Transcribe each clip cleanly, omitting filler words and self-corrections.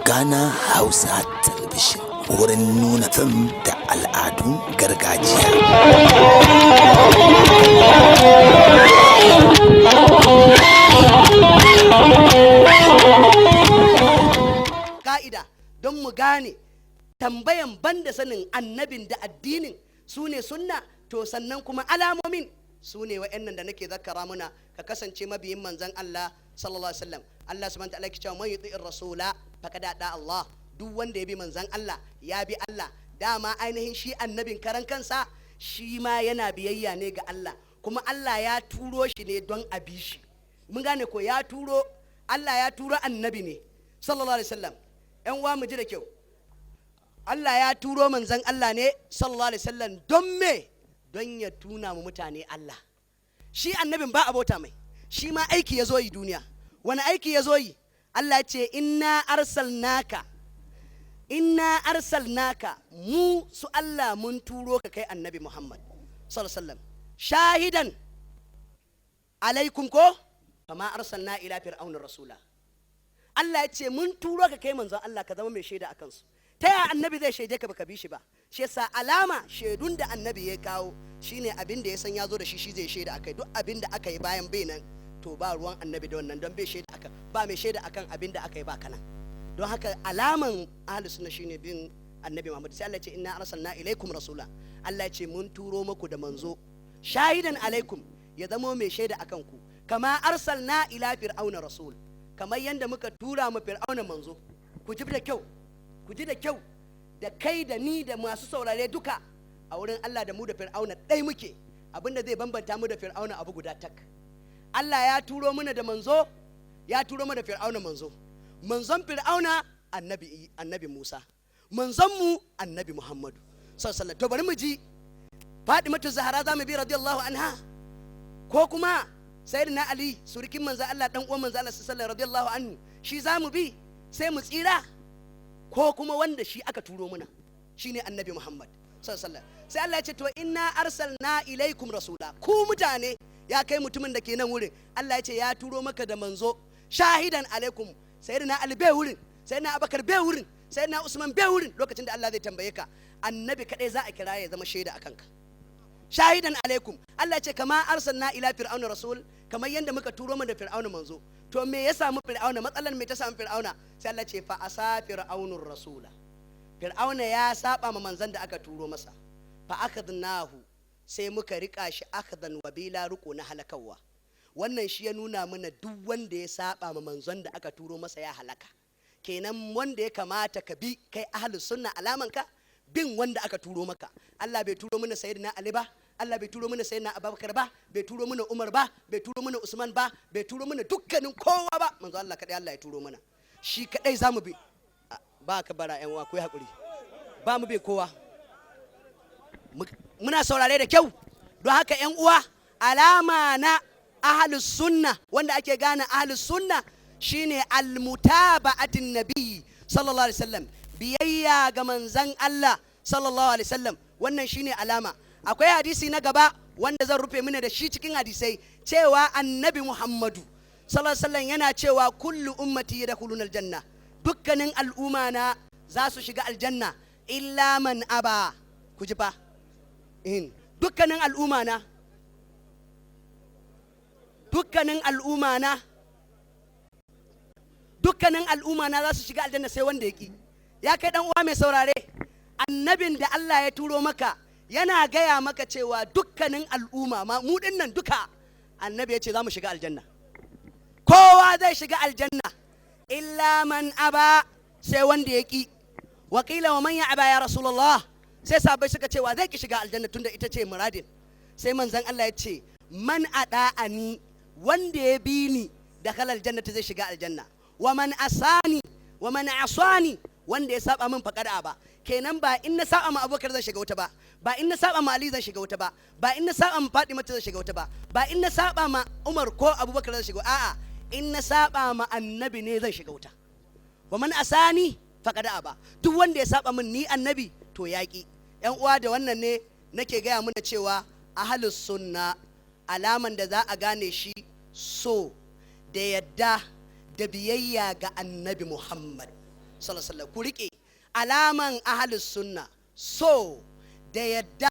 Ghana Hausa Television, wurin nuna fim da al'adun gargajiya. Ka'ida don mu gane tambayan, banda sanin annabin da addinin su ne sunna, to sannan kuma alamomin su ne wa'annan da nake zakara muna. Ka kasance mabiyin manzon Allah sallallahu alaihi wasallam. Allah subhanahu wa ta'ala yake cewa: "Man yuti'ir rasula faqad ata Allah." Duk wanda ya bi manzon Allah ya bi Allah. Dama ainihin shi annabin karan kansa shi ma yana biyayya ne ga Allah, kuma Allah ya turo shi ne don a bi shi. Mun gane ko? Ya turo, Allah ya turo annabi ne sallallahu alaihi wasallam. Yan uwa, mu ji da kyau. Allah ya turo manzon Allah ne sallallahu alaihi wasallam don me? Don ya tuna mu mutane Allah. Shi annabin ba abota mai, shi ma aiki ya zo yi duniya. Wani aiki ya zo yi? Allah ya ce: "Inna arsalnaka, inna arsalnaka." Mu su Allah mun turo ka kai annabi Muhammad sallallahu alaihi wasallam, "shahidan alaikum" ko "kama arsalna ila fir'auna rasula." Allah ya ce mun turo ka kai manzon Allah ka zama mai shaida a kansu. Ta yaya annabi zai shaide ka baka bi shi ba? Shi yasa alama shaidun da annabi ya kawo shine abin da ya san ya zo da shi, shi zai shaida akai. Duk abin da aka yi bayan bai nan, to ba ruwan annabi da wannan, don bai shaida akan, ba mai shaida akan abin da aka yi ba kana. Don haka alaman ahlus sunna shine bin annabi Muhammad. Sai Allah ya ce: "Inna arsalna ilaikum rasula." Allah ya ce mun turo muku da manzo, "shahidan alaikum", ya zamo mai shaida akan ku, "kama arsalna ila fir'auna rasul", kamar yadda muka tura mu fir'auna manzo. Ku ji da kyau, ku ji da kyau. Da kai da ni da masu saurare duka, a wurin Allah da mu da fir'auna ɗai muke. Abinda zai bambanta mu da fir'auna abu guda tak. Allah ya turo mana da manzo, ya turo mana da fir'auna manzo. Manzon fir'auna annabi Musa, manzon mu annabi Muhammadu sallallahu alaihi. To bari mu ji, Fatimatu Zahra za mu bi radiyallahu anha, ko kuma sayyidina Ali, surukin manzo Allah, dan uwan manzo Allah sallallahu radiyallahu anhu, shi za mu bi sai mu tsira, ko kuma wanda shi aka turo muna shine annabi Muhammad sallallahu alaihi? Sai Allah ya ce to: "Inna arsalna ilaikum rasula." Ku mutane, ya kai mutumin da ke nan wurin, Allah ya ce ya turo maka da manzo, "shahidan alaikum". Sayyidina Ali bai wurin, sayyidina Abubakar bai wurin, sayyidina Usman bai wurin lokacin da Allah zai tambaye ka. Annabi kadai za a kira ya zama shaida akan ka. "Shahidan alaikum", Allah ya ce, "kama arsalna ila fir'auna rasul", kamar yadda muka turo mana da fir'auna manzo. To me ya samu fir'auna? Matsalar me ta samu fir'auna? Sai Allah ce: "Fa asa fir'aunur rasula." Fir'auna ya saba ma manzon da aka turo masa. "Fa akadnahu", sai muka rika shi, "akhdan wabila", riko na halakawa. Wannan shi ya nuna mana duk wanda ya saba ma manzon da aka turo masa ya halaka. Kenan wanda ya kamata ka bi kai ahlus sunna, alamanka bin wanda aka turo maka. Allah bai turo mana sayyidina Ali ba, Allah bai turo mana sayyidina Abubakar ba, bai turo mana Umar ba, bai turo mana Usman ba, bai turo mana dukkanin kowa ba. Manzo Allah kadai Allah ya turo mana, shi kadai zamu bi. Ba ka bara yan uwa, ku yi hakuri, ba mu bi kowa. Muna saurare da kyau. Don haka yan uwa, alama na ahlus sunna, wanda ake gane ahlus sunna, shine almutaba'atin nabi sallallahu alaihi wasallam, biyayya ga manzan Allah sallallahu alaihi wasallam. Wannan shine alama. Akwai hadisi na gaba wanda zan rufe mana da shi cikin hadisai, cewa annabi Muhammadu sallallahu alaihi wasallam yana cewa: "Kullu ummati yadkhuluna aljanna", dukkanin al'umma na za su shiga aljanna, "illa man aba". Ku ji fa, in dukkanin al'umma na, dukkanin al'umma na, dukkanin al'umma na za su shiga aljanna sai wanda ya ki. Ya kai dan uwa mai saurare, annabin da Allah ya turo maka yana gaya maka cewa dukkanin al'umma ma mu dinnan duka, annabi ya ce za mu shiga aljanna, kowa zai shiga aljanna, "illa man aba", sai wanda ya ki. "Wakila wa man ya aba ya rasulullah?" Sai sahabbai suka ce: wa zai ki shiga aljanna, tunda ita ce muradin? Sai manzon Allah ya ce: "Man ada'ani", wanda ya bi ni, "dakhala aljannata", zai shiga aljanna. "Wa man asani, wa man asani", wanda ya saba min, "faqad aba". Kenan ba in na saba ma Abubakar zan shiga wuta ba, ba in na saba ma Ali zan shiga wuta ba, ba in na saba ma Fatima zan shiga wuta ba, ba in na saba ma Umar ko Abubakar zan shiga. A'a, in na saba ma annabi ne zan shiga wuta. "Wa man asani faqad aba", duk wanda ya saba min ni annabi to yaki. Yan uwa, da wannan ne nake gaya mana cewa ahlus sunna, alaman da za a gane shi, so da yadda da biyayya ga annabi Muhammad. Sallallahu alaihi wasallam. Ku rike alaman ahlus sunna, so da yadda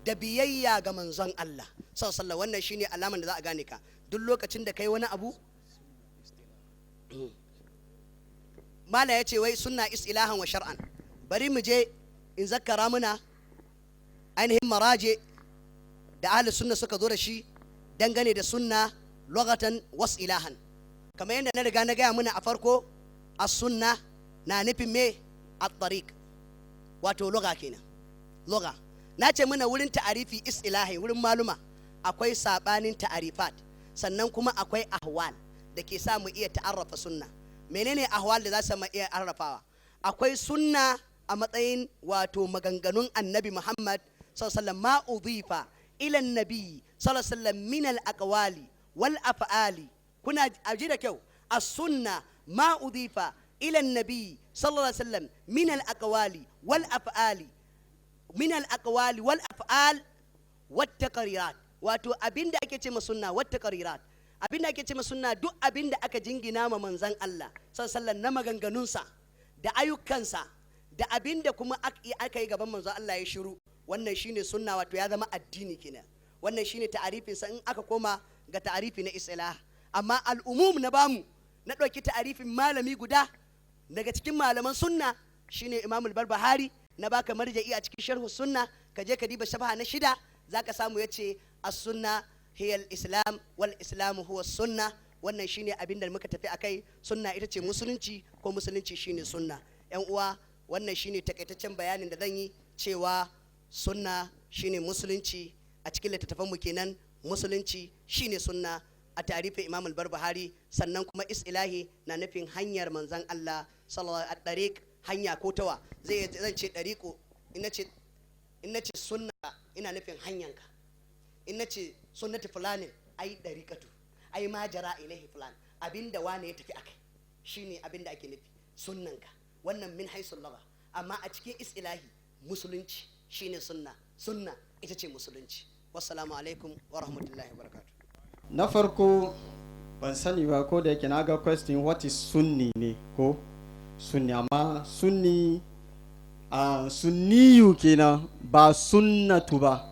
da biyayya ga manzon Allah sallallahu alaihi wasallam. Wannan shine alaman da za a gane ka duk lokacin da kai wani abu. Mala ya ce wai sunna istilahan wa shar'an. Bari mu je in zakkara muna ainihin maraje da ahli sunna suka zo da shi dangane da sunna lugatan was ilahan. Kamar yadda na riga na gaya muna a farko, as-sunna na nufin me? At-tariq, wato lugha kenan. Lugha na ce muna wurin ta'arifi istilahi, wurin maluma akwai sabanin ta'arifat, sannan kuma akwai ahwal da ke sa mu iya ta'arrafa sunna. Menene ahwal da za su iya arrafawa? Akwai sunna a matsayin wato maganganun Annabi Muhammad sallallahu alaihi wasallam, ma udhifa ila annabi sallallahu alaihi wasallam min al aqwali wal af'ali. Kuna aji da kyau: as-sunna ma udhifa ila annabi sallallahu alaihi wasallam min al aqwali wal af'ali, min al aqwali wal af'al wat taqrirat. Wato abinda ake ce ma sunna, wat taqrirat, abinda ake ce ma sunna, duk abinda aka jingina ma manzon Allah sallallahu alaihi wasallam na maganganunsa da ayyukansa da abinda kuma aka yi gaban manzon Allah ya shiru, wannan shine sunna, wato ya zama addini kenan. Wannan shine ta'arifin sa in aka koma ga ta'arifi na istilah. Amma al'umum na bamu, na ɗauki ta'arifin malami guda daga cikin malaman sunna, shine Imam al-Barbahari. Na baka marja'i a cikin Sharhu Sunna, ka je ka diba shafa na 6, zaka samu yace as-sunna hiya al-islam wal islam huwa sunna. Wannan shine abin da muka tafi akai: sunna ita ce musulunci, ko musulunci shine sunna. Yan uwa, wannan shine takaitaccen bayanin da zan yi cewa sunna shine musulunci a cikin littattafan mu kenan, musulunci shine sunna a tarifin Imam al-Barbahari. Sannan kuma istilahi na nufin hanyar manzon Allah sallallahu alaihi tariq, hanya ko tawa zai zan ce dariqo. In nace sunna, ina nufin hanyanka. In nace sunnati fulanin, ai dariqatu, ai ma jara ilaihi fulan, abinda wane ya tafi akai shine abinda ake nufi sunnanka. Wannan min haisul lugha. Amma a cikin istilahi, musulunci shine sunna, sunna ita ce musulunci. Wassalamu alaikum wa rahmatullahi wa barakatuh. Na farko, ban sani ba, ko da yake na ga question "What is Sunni?" ne ko Sunni, amma Sunni a Sunniyu kenan, ba sunnatu ba.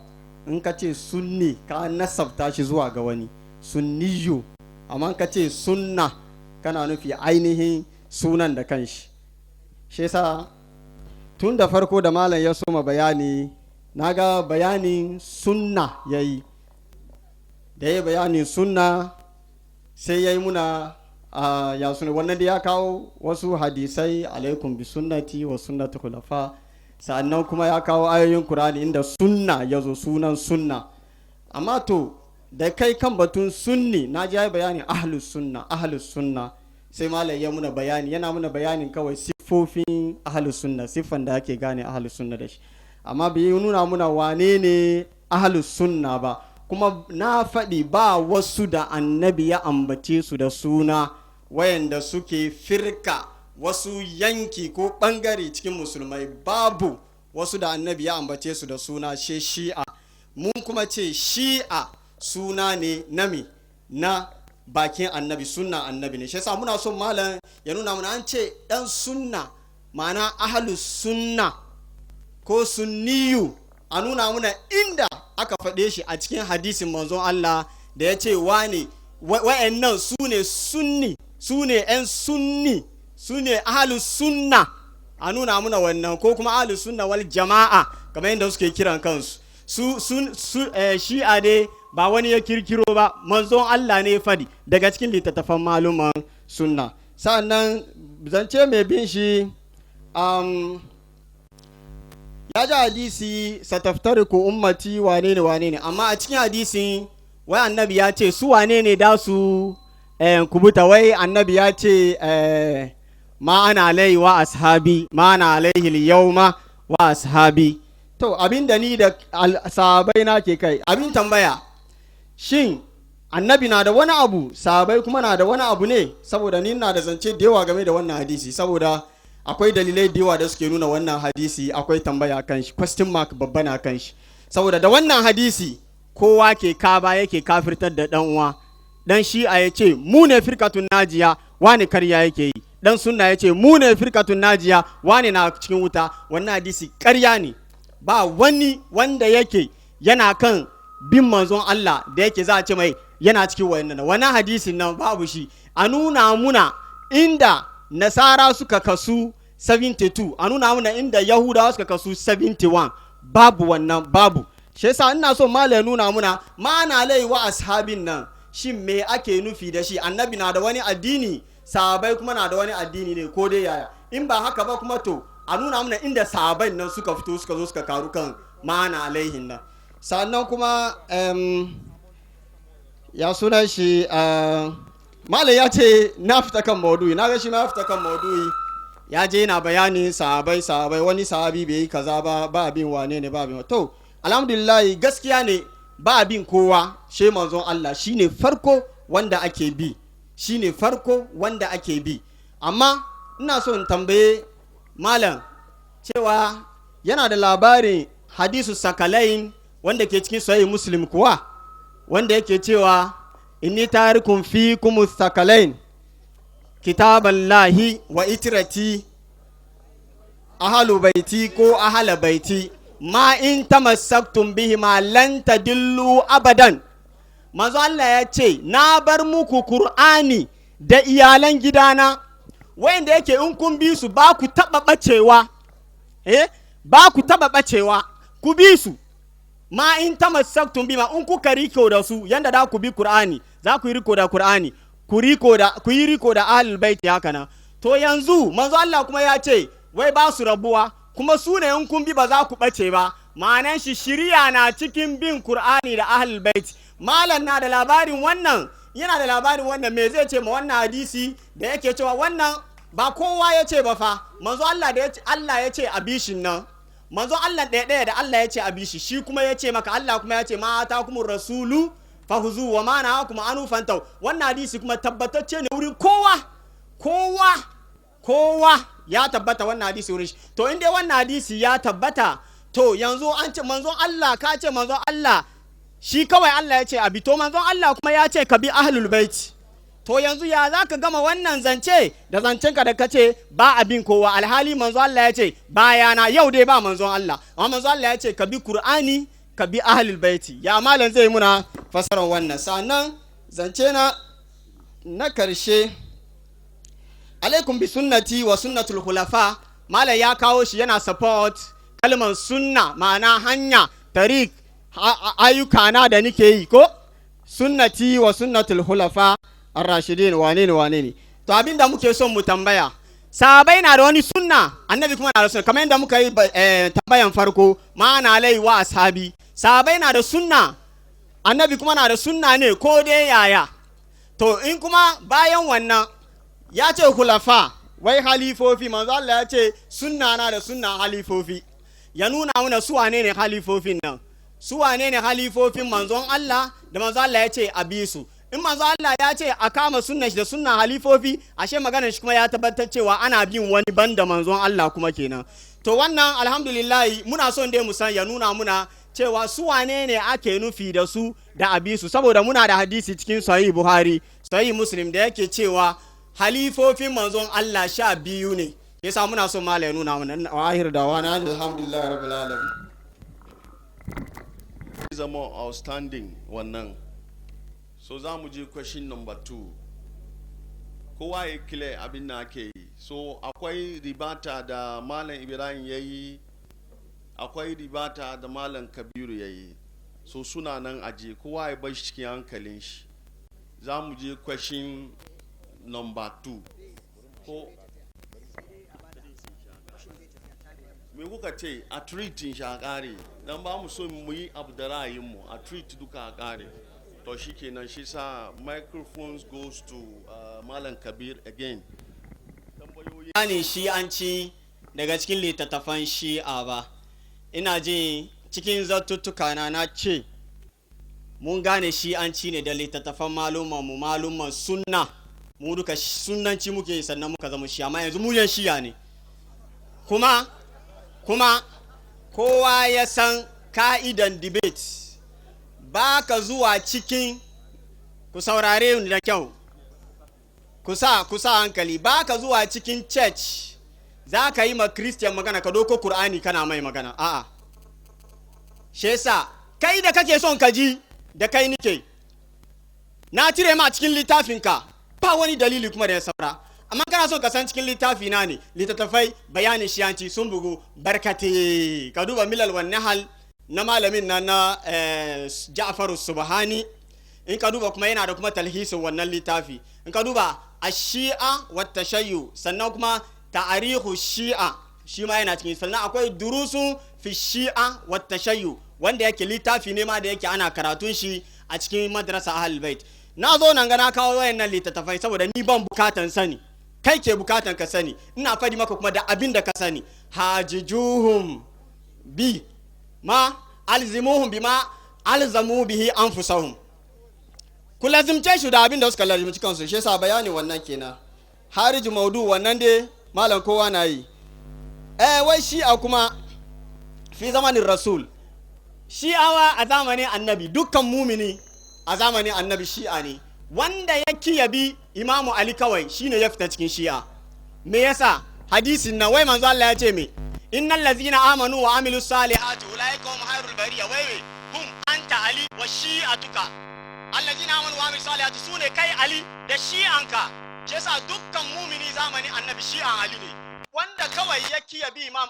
In ka ce Sunni, ka nasabta shi zuwa ga wani Sunniyu, amma in ka ce sunna, kana nufi ainihin sunan da kanshi. Shi yasa tun da farko da malam ya soma bayani, na ga bayanin sunna ya yi. Da ya bayanin sunna, sai ya yi muna a ya suna wannan da ya kawo wasu hadisai, "Alaikum bi sunnati wa sunnati khulafa". Sa'annan kuma ya kawo ayoyin Kur'ani inda sunna ya zo, sunan sunna. Amma to, da kai kan batun Sunni, na ji ya yi bayanin ahlus sunna, ahlus sunna. Sai malam ya muna bayani, yana muna bayanin kawai siffofin ahlus sunna, siffan da ake gane ahlus sunna da shi, amma bai nuna muna wane ne ahlus sunna ba. Kuma na faɗi, ba wasu da Annabi ya ambace su da suna wayanda suke firka, wasu yanki ko ɓangare cikin musulmai. Babu wasu da Annabi ya ambace su da suna she Shi'a. Mun kuma ce Shi'a suna ne na me? Na bakin Annabi, sunna Annabi ne. Shi yasa muna son malam ya nuna muna an ce dan sunna, ma'ana ahlus sunna ko Sunniyu, a nuna muna inda aka faɗe shi a cikin hadisin manzon Allah da ya ce wane wa'annan su ne Sunni, su ne 'yan Sunni, su ne ahlus sunna. A nuna muna wannan, ko kuma ahlus sunna wal jama'a kamar yadda suke kiran kansu. Su Shi'a dai ba wani ya kirkiro ba, manzon Allah ne fadi daga cikin littattafan maluman sunna. Sa'annan zance mai bin shi, ya ji hadisi "Sataftariku ummati", wane ne wane ne, amma a cikin hadisin wai Annabi ya ce su wane ne da su kubuta? Wai Annabi ya ce "Ma ana alaihi wa ashabi", "Ma ana alaihi yauma wa ashabi". To, abin da ni da sahabai na ke kai, abin tambaya, shin Annabi na da wani abu, sahabai kuma na da wani abu ne? Saboda ni na da zance da yawa game da wannan hadisi, saboda akwai dalilai da yawa da suke nuna wannan hadisi akwai tambaya kan shi, question mark babba na kan shi. Saboda da wannan hadisi kowa ke kaba yake kafirtar da dan uwa. Dan Shi'a ya ce mu ne Firkatun Najiya, wani karya yake yi. Dan sunna ya ce mu ne firkatun najiya, wane na cikin wuta. Wannan hadisi ƙarya ne. Ba wani wanda yake yana kan bin manzon Allah da yake za a ce mai yana cikin wayannan. Wannan hadisin nan babu shi. A nuna muna inda Nasara suka kasu 72, a nuna muna inda Yahudawa suka kasu 71. Babu wannan, babu shi. Yasa ina so malam ya nuna muna ma'ana lai wa ashabin nan, shin me ake nufi da shi? Annabi na da wani addini, sahabai kuma na da wani addini ne, ko dai yaya? In ba haka ba kuma, to a nuna muna inda sahabai nan suka fito, suka zo suka karu kan ma'ana alaihin nan. Sannan kuma ya sunan shi, malam ya ce na fita kan maudu'i. Na ga shi ma ya fita kan maudu'i, ya je yana bayanin sahabai, sahabai, wani sahabi bai yi kaza ba, ba bin wane ne, ba bin. To alhamdulillah, gaskiya ne, ba bin kowa she manzon Allah. Shine farko wanda ake bi, shine farko wanda ake bi. Amma ina so in tambaye malam cewa yana da labarin hadisu sakalain wanda ke cikin Sahih Muslim kuwa, wanda yake cewa inni tarikum fikum sakalain kitaballahi wa itrati ahalu baiti ko ahala baiti, ma in tamassaktum bihima lan tadillu abadan. Manzo Allah ya ce na bar muku Kur'ani da iyalan gidana, wayanda yake in kun bi su ba ku taba bacewa, ba ku taba bacewa. Ku bi su, ma in tamassaktum bima, in kuka riko da su, yanda da ku bi Qur'ani, za ku yi riko da Qur'ani, ku riko da ku yi riko da ahlul baiti haka nan. To yanzu manzo Allah kuma ya ce wai ba su rabuwa, kuma su ne in kun bi ba za ku bace ba. Ma'anan shi shiriya na cikin bin Qur'ani da ahlul bait. Malam na da labarin wannan? Yana da labarin wannan? Me zai ce ma wannan hadisi da yake cewa wannan ba kowa ya ce ba fa? Manzo Allah da ya ce, Allah ya ce a bishin nan, manzo Allah ɗaya ɗaya da Allah ya ce a bishi, shi kuma ya ce maka Allah kuma ya ce ma atakumur rasulu fahuzu wa ma nahakum anhu fantahu. Wannan hadisi kuma tabbatacce ne wurin kowa, kowa, kowa ya tabbata wannan hadisi wurin shi. To in dai wannan hadisi ya tabbata, to yanzu an ce manzon Allah, ka ce manzon Allah shi kawai Allah ya ce abi, to manzon Allah kuma ya ce ka bi ahlul bait. To yanzu ya za ka gama wannan zance da zancenka da ka ce ba abin kowa, alhali manzon Allah ya ce bayana yau dai ba manzon Allah, amma manzon Allah ya ce ka bi Qur'ani, ka bi ahlul baiti? Ya malam zai muna fasarar wannan? Sannan zance na na karshe, alaikum bi sunnati wa sunnatul khulafa. Malam ya kawo shi yana support kalmar sunna, ma'ana hanya, tarik, ayyuka na da nike yi, ko sunnati wa sunnatul khulafa ar-rashidin, wane ne, wane ne. To abinda muke son mu tambaya, sahabai na da wani sunna, annabi kuma na da sunna, kamar yadda muka yi tambayan farko, ma'ana lai wa ashabi. Sahabai na da sunna, annabi kuma na da sunna ne, ko dai yaya? To in kuma bayan wannan ya ce khulafa, wai halifofi, manzo Allah ya ce sunna na da sunna halifofi, ya nuna mana su wane ne halifofin nan, su wane ne halifofin manzon Allah da manzon Allah ya ce a bi su. In manzon Allah ya ce a kama sunnan shi da sunnan halifofi, ashe maganar shi kuma ya tabbatar cewa ana bin wani banda manzon Allah kuma kenan. To wannan alhamdulillah, muna son dai mu san, ya nuna muna cewa su wane ne ake nufi da su da abisu, saboda muna da hadisi cikin Sahih Buhari, Sahih Muslim da yake cewa halifofin manzon Allah 12 ne. Yasa muna son malam ya nuna mana. Wa akhir dawana alhamdulillah rabbil alamin. Zama outstanding wannan. So za mu je question number 2. Kowa ya clear abin da ake yi. So akwai rebuttal da Malam Ibrahim ya yi, akwai rebuttal da Malam Kabiru ya yi, so suna nan aje, kowa ya bar shi cikin hankalin shi. Za mu je question number 2, ko me kuka ce? A treat shi a kare, don ba mu so mu yi abu da ra'ayinmu. A treat duka a kare. To shi kenan, shi sa microphones goes to Malam Kabir again. Tambayoyi. Ne Shi'anci daga cikin littattafan Shi'a ba. Ina jin cikin zartuttuka na na ce mun gane Shi'anci ne da littattafan malumman mu, malumman sunna. Mu duka sunnanci muke yi, sannan muka zama Shi'a. Amma yanzu mu yan Shi'a ne. Kuma kowa ya san ka'idan debate, ba ka zuwa cikin, ku saurare ni da kyau. Kusa hankali. Ba ka zuwa cikin church za ka yi ma Christian magana, ka doko Kur'ani kana mai magana. A'a, shi yasa kai da kake son ka ji da kai nike na cire ma cikin littafinka, ba wani dalili kuma da ya saura. Amma kana son ka san cikin littafi na ne, littattafai bayanin shiyanci sun bugu barkate. Ka duba Milal wa Nahal na malamin na Ja'faru Subhani. In ka duba kuma, yana da kuma talhisin wannan littafi. In ka duba Ashi'a wa Tashayyu, sannan kuma Ta'arihu Shi'a, shi ma yana cikin. Sannan akwai Durusun fi Shi'a wa Tashayyu, wanda yake littafi ne ma da yake ana karatun shi a cikin madrasa Ahlul Bait. Na zo nan ga na kawo wayannan littattafai saboda ni ban bukatan sani, kai ke bukatan ka sani. Ina fadi maka kuma da abin da ka sani. Hajijuhum bi ma alzimuhum bima alzamu bihi anfusahum. Ku lazimce shi da abin da suka lazimci kansu. Shi yasa bayani wannan kenan. Hariji maudu wannan dai, malam, kowa na yi. Wai Shi'a kuma fi zamanin Rasul, Shi'awa a zamanin Annabi, dukkan mumini a zamanin Annabi Shi'a ne. Wanda ya kiyabi Imamu Ali kawai shine ya fita cikin Shi'a. Me yasa? Hadisin nan, wai manzo Allah ya ce me? Innal ladzina amanu wa amilus salihati ulaika hum khairul bariya. Wai me? Hum anta Ali wa shi'atuka. Allazina amanu wa amilus salihati sune kai Ali da shi'anka. Shi yasa dukkan mumini zamanin Annabi Shi'an Ali ne. Wanda kawai ya kiyabi Imam,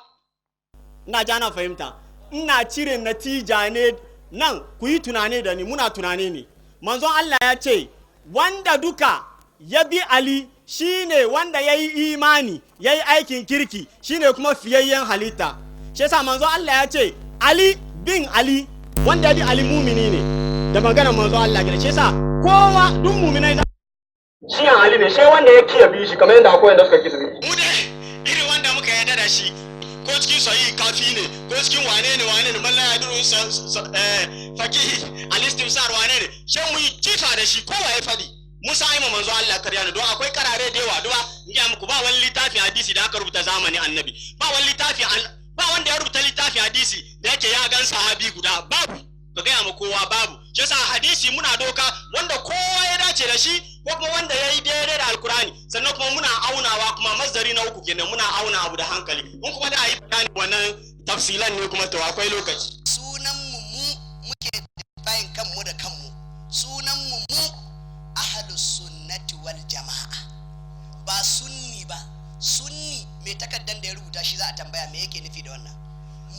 ina ja na fahimta, ina cire natija ne nan. Ku yi tunane da ni, muna tunane ne. Manzon Allah ya ce wanda duka ya bi Ali shine wanda ya yi imani, ya yi aikin kirki, shine kuma fiyayyen halitta. Shi yasa manzon Allah ya ce Ali bin Ali, wanda ya bi Ali mumini ne, da maganar manzon Allah kenan. Shi yasa kowa, duk muminai Shi'an Ali ne, sai wanda ya kiya bi shi, kamar yadda akwai wanda suka ki su bi. Mu dai irin wanda muka yarda da shi, ko cikin Sahih Kafi ne, ko cikin wane ne wane ne, malla ya duru fakihi al-istimsar wane ne, sai mu yi jifa da shi. Kowa ya fadi Musa ai ma manzo Allah karya ne, don akwai karare da yawa. Duba, in ga muku, ba wani littafin hadisi da aka rubuta zamanin Annabi, ba wani littafi, ba wanda ya rubuta littafin hadisi da yake ya gan sahabi guda, babu. Ka gaya ma kowa, babu. Shi yasa hadisi muna doka wanda kowa ya dace da shi, ko kuma wanda ya yi daidai da Alkurani. Sannan kuma muna aunawa kuma, mazdari na uku kenan, muna auna abu da hankali. In kuma da a yi bayani wannan tafsilan ne kuma, to akwai lokaci. Sunan mu, mu muke bayin kanmu da kanmu, sunan mu mu Ahlus Sunnati wal Jama'a, ba Sunni ba. Sunni, mai takaddan da ya rubuta shi za a tambaya me yake nufi da wannan.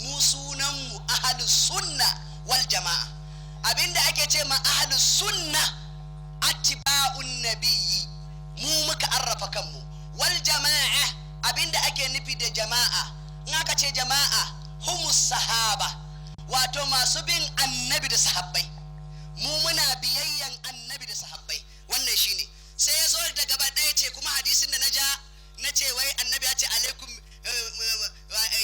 Mu sunan mu Ahlus Sunna wal Jama'a. Abinda ake ce ma Ahlus Sunna, attiba'un nabiyyi, mu muka arrafa kanmu. Wal Jama'a, abinda ake nufi da jama'a, in aka ce jama'a, humus sahaba, wato masu bin Annabi da sahabbai. Mu muna biyayyan Annabi da sahabbai, wannan shine. Sai ya zo da gaba ɗaya ce kuma hadisin da na ja na ce wai Annabi ya ce alaikum,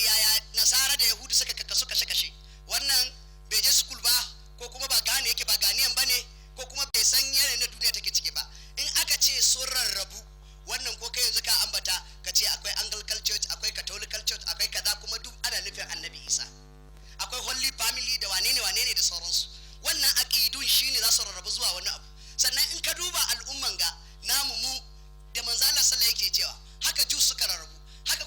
yaya Nasara da Yahudu suka kakkasu kashe kashe. Wannan bai je school ba, ko kuma ba gane yake ba, ganiyan ba ne, ko kuma bai san yanayin da duniya take ciki ba. In aka ce sun rarrabu, wannan ko kai yanzu ka ambata, ka ce akwai Anglican Church, akwai Catholic Church, akwai kaza, kuma duk ana nufin Annabi Isa. Akwai Holy Family da wane ne wane ne da sauransu. Wannan aƙidun shine za su rarrabu zuwa wani abu. Sannan in ka duba al'umman ga namu mu da manzo Allah sallallahu yake cewa haka Jews suka rarrabu haka.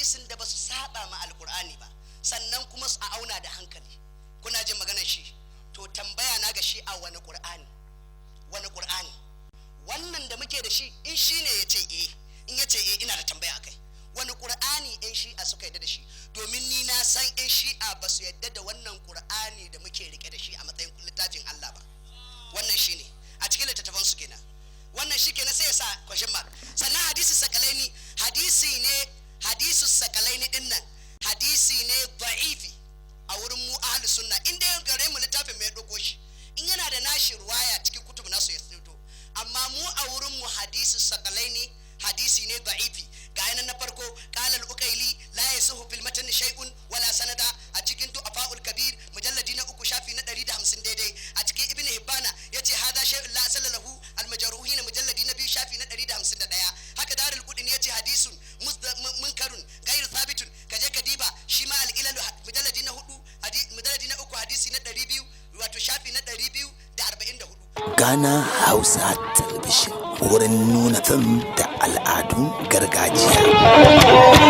Hadisin da ba su saba ma Alkur'ani ba, sannan kuma su a auna da hankali. Kuna jin maganar shi? To, tambaya na ga shi, a wani Qur'ani, wani Qur'ani wannan da muke da shi? In shi ne ya ce eh, in ya ce eh, ina da tambaya akai. Wani Qur'ani yan Shi'a suka yadda da shi? Domin ni na san yan Shi'a ba su yadda da wannan Qur'ani da muke rike da shi a matsayin littafin Allah ba. Wannan shine a cikin littattafan su kenan. Wannan shi kenan, sai ya sa question mark. Sannan hadisi Sakalaini, hadisi ne, hadisu Sakalaini din nan hadisi ne da'ifi a wurin mu ahlus sunna. In dai gare mu littafin mai dogo shi, in yana da nashi ruwaya cikin kutubu nasu ya tsito, amma mu a wurin mu hadisu Sakalaini hadisi ne da'ifi. Ga yanan, na farko, qala al-Uqaili la yasuhu fil matn shay'un wala sanada, a cikin Du'afa'ul Kabir, mujalladi na 3, shafi na 150 daidai. A cikin Ibn Hibbana yace hada shay'un la asala lahu, al-Majruhin, mujalladi na 2, shafi na 151. Haka Darul Qudni yace hadisun munkarun ghairu thabitun. Kaje ka diba shi ma al-Ilal, mujalladi na 4, mujalladi na 3, hadisi na 200, wato shafi na 244. Ghana Hausa Television, wurin nuna fim da al'adun gargajiya.